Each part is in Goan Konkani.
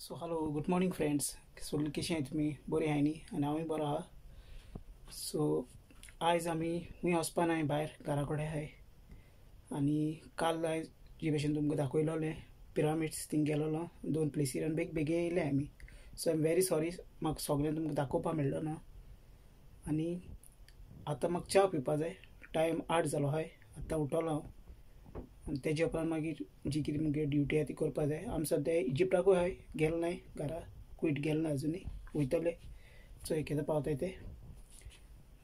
So hello good morning friends, सगळीं कशीं आहाय तुमी? बरीं आहाय न्ही? आनी हांवूय बरो आहा. सो आयज आमी खंय वचपा नाय, भायर घरा कडेन आहाय. आनी काल आयज जे भशेन तुमकां दाखयलोलें पिरामिड्स थिंग गेलोलो दोन प्लेसीर आनी बेग बेगीन येयले आमी. So I am very sorry, म्हाका सगळें तुमकां दाखोवपा मेळ्ळो ना. आनी आतां म्हाका च्या पिवपा जाय, टायम 8 जालो आहाय, आतां उठलो हांव. आनी तेजे उपरांत मागीर जी कितें मुगे ड्युटी आहा ती करपा जाय. आमी सद्या इजिप्टाकूय आहाय, गेलो नाय घरा, कुवेट गेलो ना अजुनूय, वयतले चोय केन्ना पावताय ते.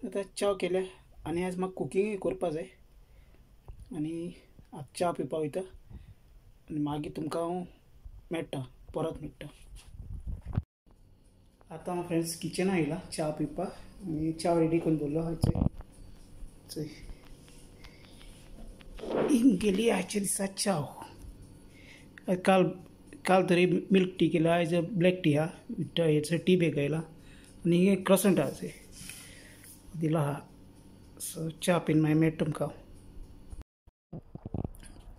आतां च्या केल्या आनी आयज म्हाका कुकींगूय करपा जाय. आनी आतां च्या पिवपा वयता आनी मागीर तुमकां हांव मेळटा, परत मेळटा. आतां हांव फ्रेंड्स किचनां येयला च्या पिवपाक आनी च्या रेडी करून दवरलो आहा. चोय गेली आयच्या दिसा च्या. काल काल तरी मिल्क टी केला, आयज ब्लॅक टी आहा, हेचो टी बॅग आयला आनी हे क्रसंट आहा दिलो आहा. सो च्या पीन मागीर मेळटा तुमकां.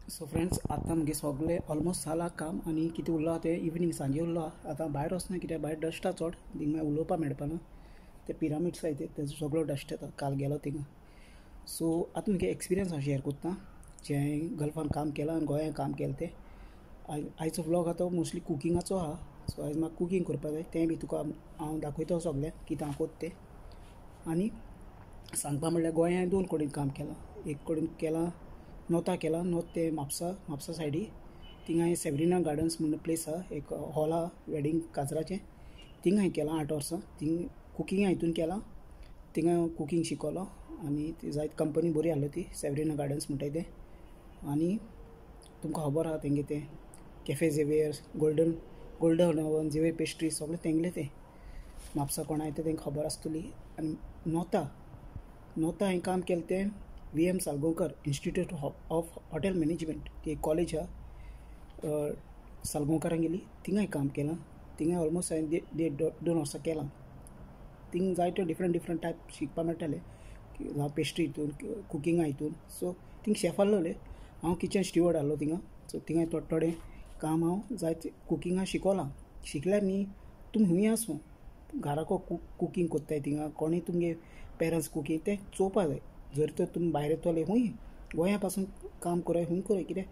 सो फ्रेंड्स आतां मुगे सगळें ऑलमोस्ट जालां काम आनी कितें उरलां तें इवनींग सांजे उरलां. आतां भायर वचना कित्याक भायर डस्ट आहा चड, थिंग मागीर उलोवपाक मेळपाना. ते पिरामिड्स आहाय ते तेजो सगळो डस्ट येता, काल गेलो थिंगा. सो आतां मुगे एक्सपिरियन्स हांव शेयर करता, जें हांवें गल्फान काम केलां आनी गोंयांत काम केलें तें. आयचो व्लॉग आतां मोस्टली कुकिंगाचो आहा. सो आयज म्हाका कुकींग करपाक जाय, तें बी तुका हांव दाखयतो सगळें कितें हांव करता तें. आनी सांगपा म्हणल्यार गोंयांत दोन कडेन काम केलां. एक कडेन केलां नोता केलां, नोत तें म्हापसा, म्हापसा सायडी थिंगा हांवें सेवरिना गार्डन्स म्हणून प्लेस आहा, एक हॉल आहा वेडींग काजराचें, थिंगा हांवें केलां 8 वर्सां. थिंग कुकींग हितून केलां, थिंगा कुकींग शिकलो आनी ती जायत कंपनी बरी आहली ती सेवरिना गार्डन्स म्हणटाय तें. आनी तुमकां खबर आहा तेंगे तें cafe Xavier, golden golden oven, Xavier pastry सगळें तेंगलें तें. म्हापसा कोणाय तें तेंकां खबर आसतली. आनी नोता नोता हांवें काम केलें तें VM Salgaonkar institute of hotel management, ती एक कॉलेज आहा सालगांवकरांगेली, थिंगाय काम केलां. थिंगाय ऑलमोस्ट हांवें देड 2 वर्सां केलां. थिंग जायते डिफरंट डिफरंट टायप शिकपाक मेळटाले, जावं पेस्ट्री हितून, कुकिंगा हितून. सो थिंग शेफ आहलोले, हांव किचन स्टिवर्ड आहलो थिंगा. सो थिंगाय थोडे थोडें काम हांव जायते कुकिंगा शिकोलां. शिकल्यार न्ही तुमी खूंय आसूं घराको कुकींग कोत्ताय थिंगा, कोणूय तुमगे पेरंट्स कुकींग तें चोवपा जाय. जर तर तुमी भायर येतले खूंय गोंया पासून काम कराय, खूंय कराय, कित्याक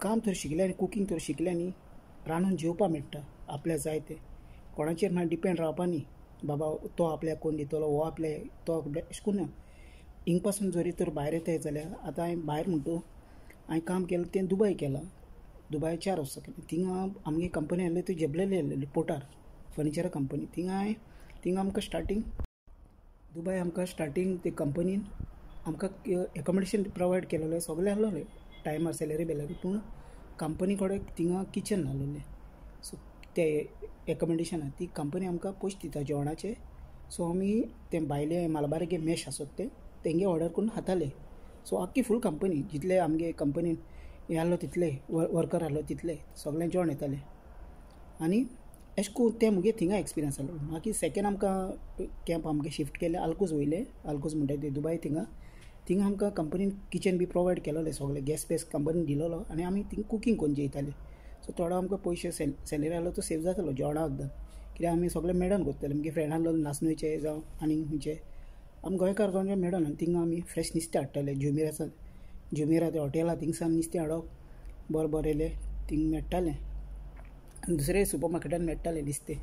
काम तर शिकल्या न्ही, कुकींग तर शिकल्या न्ही, रांदून जेवपा मेळटा आपल्याक जाय तें. कोणाचेर मागीर डिपेंड रावपा न्ही, बाबा तो आपल्याक कोण दितलो, हो आपल्या तो आपल्या, अशें करून ना. हिंग पासून जरी तर भायर येताय जाल्यार आतां हांवें भायर म्हणटा हांवें काम केलां तें दुबय केलां, दुबय 4 वर्सां केलें. थिंगा आमगे कंपनी आहली ती जेबलेली आहलेली पोर्टार फर्निचरा कंपनी. थिंगा हांवें थिंगा आमकां स्टार्टींग दुबय आमकां स्टार्टींग ते कंपनीन आमकां एकोमोडेशन प्रोवायड केलेलें, सगळें आहलोलें, टायमार सॅलरी बेलरी, पूण कंपनी कडेन थिंगा किचन नाहलोलें. सो ते एकोमोडेशन ती कंपनी आमकां पयशे दिता जेवणाचे. सो आमी ते भायले मालबारागे मॅश आसत ते तेंगे ऑर्डर करून खाताले. सो आख्खी फूल कंपनी जितले आमगे कंपनीन हे आहलो तितले वर्कर आहलो तितले सगळें जेवण येतालें. आनी अशें करून तें मुगे थिंगा एक्सपिरियन्स जालो. मागीर सेकेंड आमकां कॅम्प आमगे शिफ्ट केलें आल्कोज वयलें, आल्कोज म्हणटा ते दुबय. थिंगा थिंगा आमकां कंपनीन किचन बी प्रोवायड केलोलें, सगळें गॅस बेस कंपनीन दिलोलो आनी आमी थिंग कुकींग करून जेयताले. सो थोडो आमकां पयशे सॅलरी आहलो तो सेव जातालो जेवणा वखदान, कित्याक आमी सगळें मेडन करताले. मुगे फ्रेंड आहलो नासनोयचे जावं आनी खंयचे, आमी गोंयकार गोंयकार मेडन आनी थिंगा आमी फ्रेश नुस्तें हाडटाले. जुमेरासान जुमेरा ते हॉटेल आहा थिंगसान नुस्तें हाडप, बरें बरें येयलें थिंग मेळटालें. आनी दुसरे सुपर मार्केटान मेळटालें नुस्तें.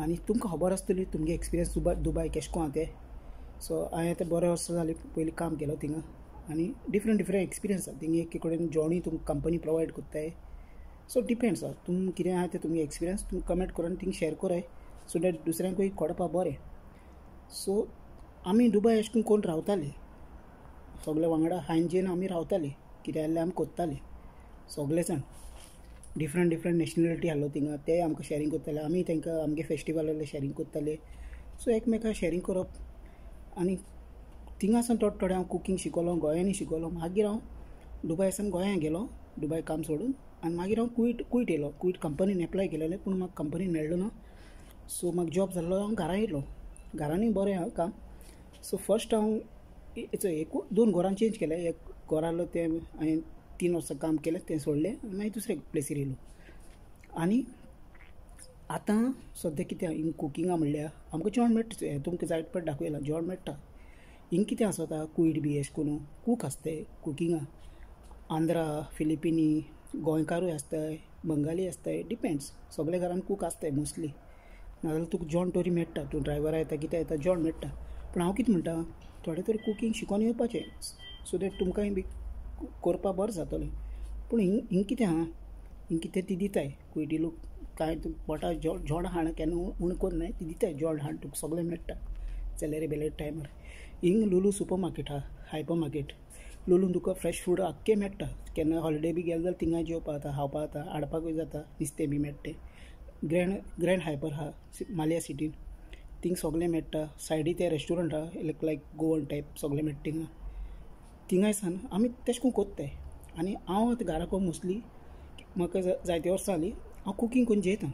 आनी तुमकां खबर आसतली तुमगे एक्सपिरियन्स दुबय दुबय केशें कोन्न आहा तें. सो हांवें आतां बरें वर्सां जालीं पयलीं काम केलो थिंगा आनी डिफरंट डिफरंट एक्सपिरियन्स आहा. थिंगा एक कडेन जेवणूय तुमकां कंपनी प्रोवायड कोत्ताय. सो डिपेंड्स आहा तुम कितें आहा तें तुमगे एक्सपिरियन्स तुमी कमेंट करून थिंग शेयर कराय, सो that दुसऱ्यांकूय कळपा बरें. सो आमी दुबय अशें करून कोण रावताले सगळे वांगडा हायजीन आमी रावताले, कितें जाल्यार आमी कोत्ताले सगळे जाण. डिफरंट डिफरंट नॅशनलिटी आहलो थिंगा, ते आमकां शेरींग करताले, आमी तांकां आमगे फेस्टिवल आहले शेरींग करताले. सो एकमेकां शेरींग करप. आनी थिंगा सावन थोडे थोडें हांव कुकींग शिकलो, गोंयांनी शिकलो. मागीर हांव दुबय सावन गोंयांत गेलो, दुबय काम सोडून. आनी मागीर हांव कुवेट कुवेट येयलो. कुवेट कंपनीन एप्लाय केलेलें पूण म्हाका कंपनीन मेळ्ळो ना. सो म्हाका जॉब जाल्लो, हांव घरा येयलो. घरानूय बरें आहा काम. सो फर्स्ट हांव एक 2 घरां चेंज केलें. एक घर आहलो तें हांवें 3 वर्सां काम केलें तें सोडलें आनी मागीर दुसरे प्लेसीर येयलो. आनी आतां सद्या कितें हिंग कुकिंगा म्हणल्यार आमकां जेवण मेळटा, तुमकां जायत पट दाखयलां जेवण मेळटा। हिंग कितें आसता कुयट बी अशें करून कूक आसताय कुकिंगा, आंध्रा, फिलिपिनी, गोंयकारूय आसताय, बंगाली आसताय, डिपेंड्स, सगळे घरान कूक आसताय मोस्टली। नाजाल्यार तुका जेवण तरी मेळटा, तूं ड्रायव्हर येता कितें येता जेवण मेळटा। पूण हांव कितें म्हणटा, थोडे तरी कुकींग शिकोन येवपाचें सो that तुमकांय बी करपा बरें जातलें। पूण हिंग हिंग कितें आहा, हिंग कितें ती दिताय कुयटी लोक कांय तुका पोटा जेवण हाड केन्ना उणें करनाय, ती दिताय जेवण हाड तुका सगळें मेळटा सॅलरी बेलरी टायमार। हिंग लुलू सुपर मार्केट आहा, हायपर मार्केट, लुलून तुका फ्रेश फूड आख्खें मेळटा। केन्ना हॉलिडे बी गेले जाल्यार थिंगाय जेवपा जाता, खावपा जाता, हाडपाकूय जाता, नुस्तें बी मेळटा। ग्रँड हायपर आहा मालिया सिटीन, थिंग सगळें मेळटा। सायडी ते रेस्टोरंट आहा लायक गोवन टायप सगळें मेळटा थिंगा, थिंगाय सान आमी तेश करून कोत्ताय। आनी हांव आतां घराको मोस्टली म्हाका जायते वर्सां जालीं हांव कुकींग करून जेयता,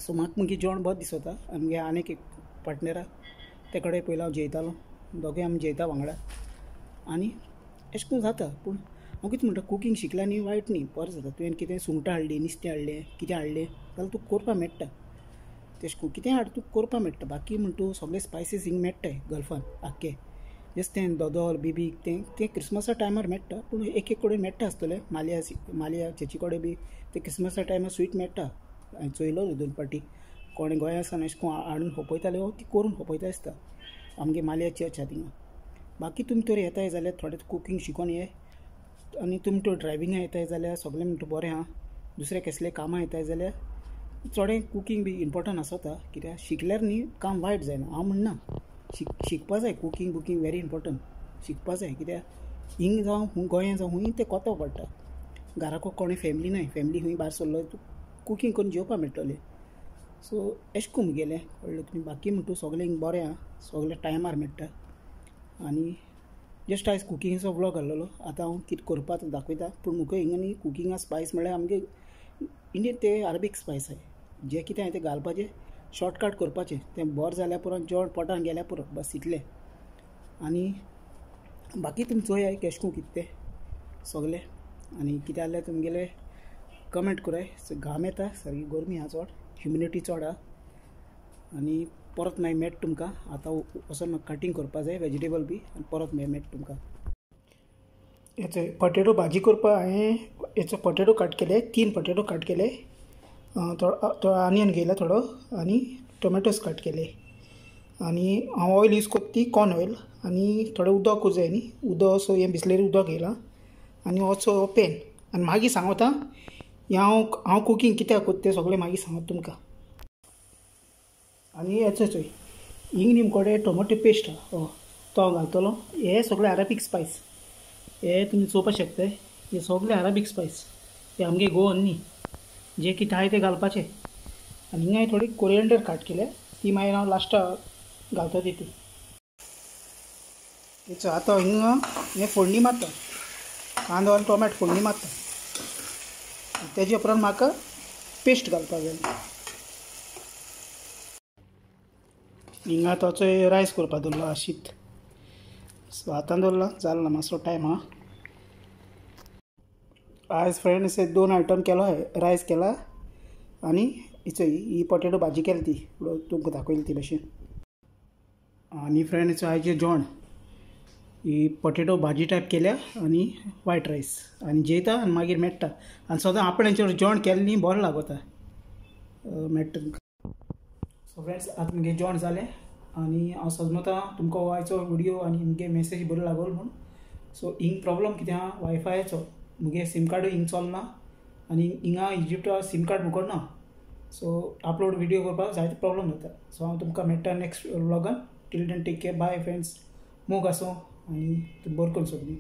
सो म्हाका मागीर जेवण बरें दिसता। आमगे आनीक एक पार्टनर आहा ते कडेन पयलीं हांव जेयतालो, दोगूय आमी जेयता वांगडा आनी अशें करून जाता। पूण हांव कितें म्हणटा, कुकींग शिकल्यार न्ही वायट न्ही, बरें जाता। तुवें कितें सुंगटां हाडलीं, नुस्तें हाडलें, कितें हाडलें जाल्यार तुका करपाक मेळटा, तेश करून कितें हाड तुका करपाक मेळटा। बाकी म्हण तूं सगळे स्पायसीस हिंग मेळटाय गल्फान आख्खे, जस्ट तें दोदोल बिबीक तें तें क्रिसमसा टायमार मेळटा। पूण एक एक कडेन मेळटा आसतलें, मालिया मालिया चेची कडेन बी तें क्रिसमसा टायमार स्वीट मेळटा। हांवें चोयलो दोन पाटी कोणें गोंया सावन अशें करून हाडून खोपयताले, ती करून खोपयता आसता आमगे मालिया चर्च आहा थिंगा। बाकी तुमी तर येताय जाल्यार थोडें कुकींग शिकोन ये, आनी तुमी तर ड्रायव्हिंगा येताय जाल्यार सगळें म्हणटा बरें आहा, दुसरें कसलें कामां येताय जाल्यार चोडें कुकींग बी इम्पोर्टंट आसता, कित्याक शिकल्यार न्ही काम वायट जायना। हांव म्हणना शिकपा जाय, कुकींग बुकींग व्हेरी इम्पोर्टंट शिकपा जाय, कित्याक हिंग जावं खूंय गोंया जावं खूंय तें कोतो पडटा। घराको कोणें फॅमिली नाय, फॅमिली खूंय भायर सरलो कुकींग करून जेवपा मेळटलें। सो अशें करून मुगेलें कळ्ळें तुमी। बाकी म्हणटू सगळें हिंग बरें आहा, सगळें टायमार मेळटा। आनी जस्ट आयज कुकिंगाचो व्लॉग आहलेलो, आतां हांव कितें करपा तें दाखयता। पूण म्हाका हिंगा न्ही कुकिंगा स्पायस म्हळ्यार आमगे इंडियन ते अरेबीक स्पायस आहाय, जें कितें आहा तें घालपाचें, शॉर्टकट करपाचें, तें बरें जाल्यार पुरो, जेवण पोटान गेल्यार पुरो, बस इतलें। आनी बाकी तुमी चोयाय केश करून कितें तें सगळें, आनी कितें आहलें तुमगेलें कमेंट कराय। घाम येता, सारकी गरमी आहा चड, ह्युमिडिटी चड आहा। आनी परत मागीर मेळटा तुमकां, आतां वचोन म्हाका कटींग करपा जाय वेजिटेबल बी, आनी परत मागीर मेळटा तुमकां। हेचो पटेटो भाजी करपाक हांवें हेचो पटेटो कट केले, 3 पटेटो कट केले, थोडो आनियन घेयला थोडो, आनी टोमॅटोस कट केले। आनी हांव ऑयल यूज कोत्ता ती कॉर्न ऑयल, आनी थोडें उदक जाय न्ही, उदक सो हें बिसलेरी उदक घेयलां, आनी असो पॅन। आनी मागीर सांगता हें हांव कुकींग कित्याक कोत्ता तें सगळें मागीर सांगता तुमकां। आनी हेचो चोय हिंग न्ही मुकोडे टोमॅटो पेस्ट आहा तो हांव घालतलो। हे सगळे अरेबीक स्पायस, हे तुमी चोवपाक शकताय, हे सगळे अरेबीक स्पायस, हे आमगे गोवन न्ही, जे कितें आहाय तें घालपाचें। आनी हिंगा हांवें थोडी कोरियंडर काट केल्या, ती मागीर हांव लास्टाक घालता तितून। हेचो आतां हिंगा हें फोडणी मारता, कांदो आनी टोमॅटो फोडणी मारता, तेजे उपरांत म्हाका पेस्ट घालपाक जाय। हिंगा तोचो रायस करपा दवरलो शीत, सो आतां दवरला, जालो ना मातसो टायम आहा। आयज फ्रेंड्स 2 आयटम केलो आहे, रायस केला आनी हिचो ही पटेटो भाजी केली ती तुमकां दाखयली ती भशेन। आनी फ्रेंड्स आयचें जेवण ही पटेटो भाजी टायप केल्या आनी वायट रायस, आनी जेयता आनी मागीर मेळटा। आनी सदां आपणें जेवण केलें न्ही बरें लागता, मेळटा तुमकां। सो फ्रेंड्स आतां मुगे जेवण जालें आनी हांव समजता तुमकां आयचो व्हिडियो आनी मुगे मेसेज बरो लागलो म्हूण। सो हिंग प्रॉब्लम कितें आहा वायफायाचो, मुगे सीम कार्डूय हिंग चलना आनी हिंगा इजिप्टा सीम कार्ड मुकोड ना, सो अपलोड व्हिडियो करपाक जायते प्रॉब्लम जाता। सो हांव तुमकां मेळटा next व्लॉगान, till then take care, bye friends, मोग आसूं आनी बरें करून सगळीं।